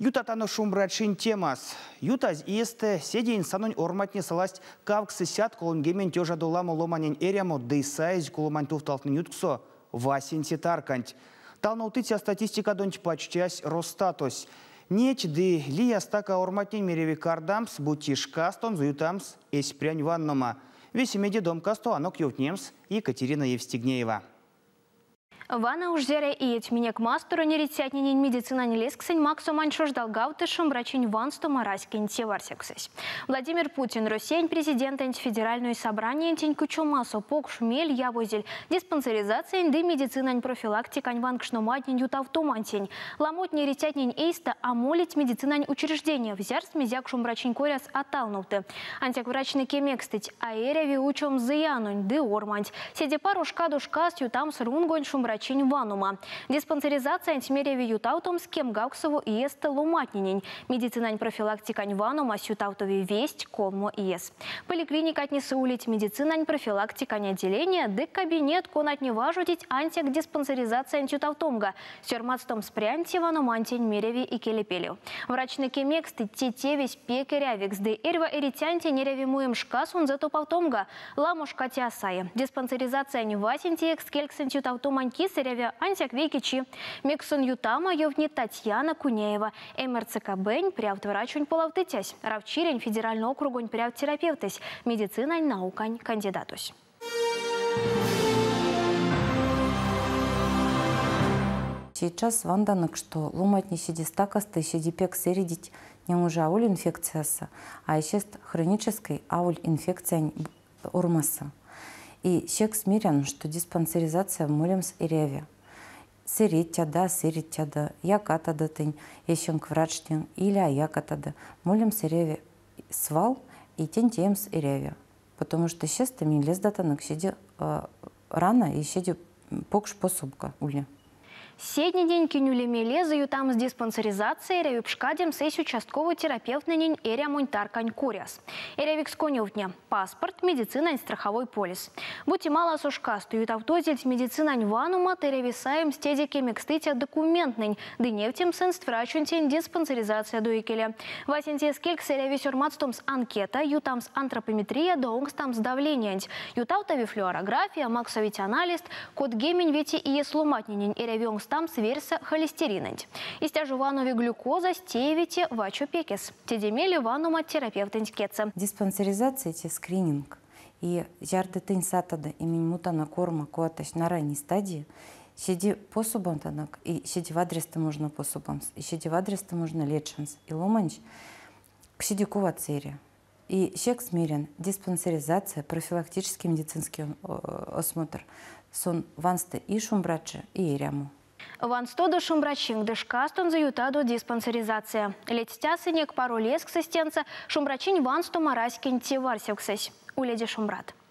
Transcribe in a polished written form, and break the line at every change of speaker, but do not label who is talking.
Ютатано шумбрачинь темас. Ютазь иестэ седеень санонь орматне саласть 830 тёжадо ламо ломанень эрямо ды саизь куломань тувталтнэнь ютксо васенце тарканть. Талновтыця статистикадонть пачтясь Росстатось. Неть ды лия стака орматнень мереви кардамс, бути шкастонзо ютамс эсь прянь ваннома. Весемеде домкасто анок ёвтнемс Екатерина Евстигнеева.
Вана уж зярыя иеть минек масторонь эрицятненень медицинань лезксэнь максоманть шождалгавты шумбрачинь ванстома раськень теварсевксэсь. Владимир Путин, Россиянь президентэнть федеральной собраниянтень кучомасо покш мель явозель диспансеризациянь ды медицинань профилактикань ванкшноматнень ютавтомантень. Ламотне эрицятнень эйстэ а молить медицинань учрежденияв, зярс мезеяк шумбрачинь коряс а талновты. Ансяк врачтне кемекстыть, а эряви учомс зыянонть ды орманть. Седе паро шкадо шкас ютамс рунгонь шумбрачинь ваннома. Диспансеризациянть мереви ютавтомс 18 иестэ ломантненень. Медицинань профилактикань ванномась ютавтови весть 3 иес. Поликлиникатнесэ улить медицинань профилактикань отделения ды кабинет, конатне важодить ансяк диспансеризациянть ютавтомга. Сёрмадстомс прянть те ванномантень мереви икелепелев. Врачтне кемекстыть, те тевесь пек эрявикс ды эрьва эрицянтень эряви муемс шка сонзэ топавтомга. Ламо шка те а саи. Диспансеризациянь васенце эскельксэнть ютавтомань кис эряви ансяк вейке чи. Мекс сон ютама, ёвтни Татьяна Кунеева, МРЦКБ-нь прявт врачонь полавтыцясь, Равчирень федеральной округонь прявт терапевтэсь, медицинань наукань кандидатось.
Сейчас вантанок, что ломантне седе стакасто, седе пек сэредить не уже аволь инфекциясо, а эсест хронической аволь инфекциянь ормасо. И секс мерян, что диспансеризация молемс эряви. Сэредтядо, сэредтядо, якатадо тынь эсенк врачтнень или а якатадо. Молемс эряви свал и тень теемс эряви. Потому что сестэ минь лездатанок седе рана и седе покш пособка ули.
Сетненень, кинь ули мелезэ ютамс диспансеризация, эряви пшкадемс эсь участковой терапевтнэнень эрямонь таркань коряс. Эрявикс конёвтне, паспорт, медицинань страховой полис. Бути маласо шкасто ютавтозельть медицинань ванномат, эряви саемс теде кемекстыця документтнэнь ды невтемс сынст врачонтень диспансеризациядо икеле. Васенце эскелькс эряви сёрмадстомс анкета, ютамс антропометрия ды онкстамс давлениянть. Ютавтови флюорография, максовить анализт, 35 иес ломантненень эряви онкстамс верьсэ холестеринэнть. Истя жо ванови глюкозась, тееви вачо пекес. Теде мейле ваннома терапевтэнть кедьсэ.
Диспансеризация те скрининг. И зярдо тынь сатадо и минь мутано орма, конатась на ранней стадии, седе пособамтанок, и седе вадрясто можна пособамс, и седе вадрясто можна лечамс. И ломанесь седе куватьс эри. И секс мерян, диспансеризация, профилактический медицинский осмотр, сон вансты и шумбрачи, и эрямо.
Ванстодо шумбрачинк ды шкастонзо ютадо диспансеризация. Ледстясынек паро лезкс эстензэ шумбрачинь ванстома раськень теварсевксэсь. Уледе шумбрат.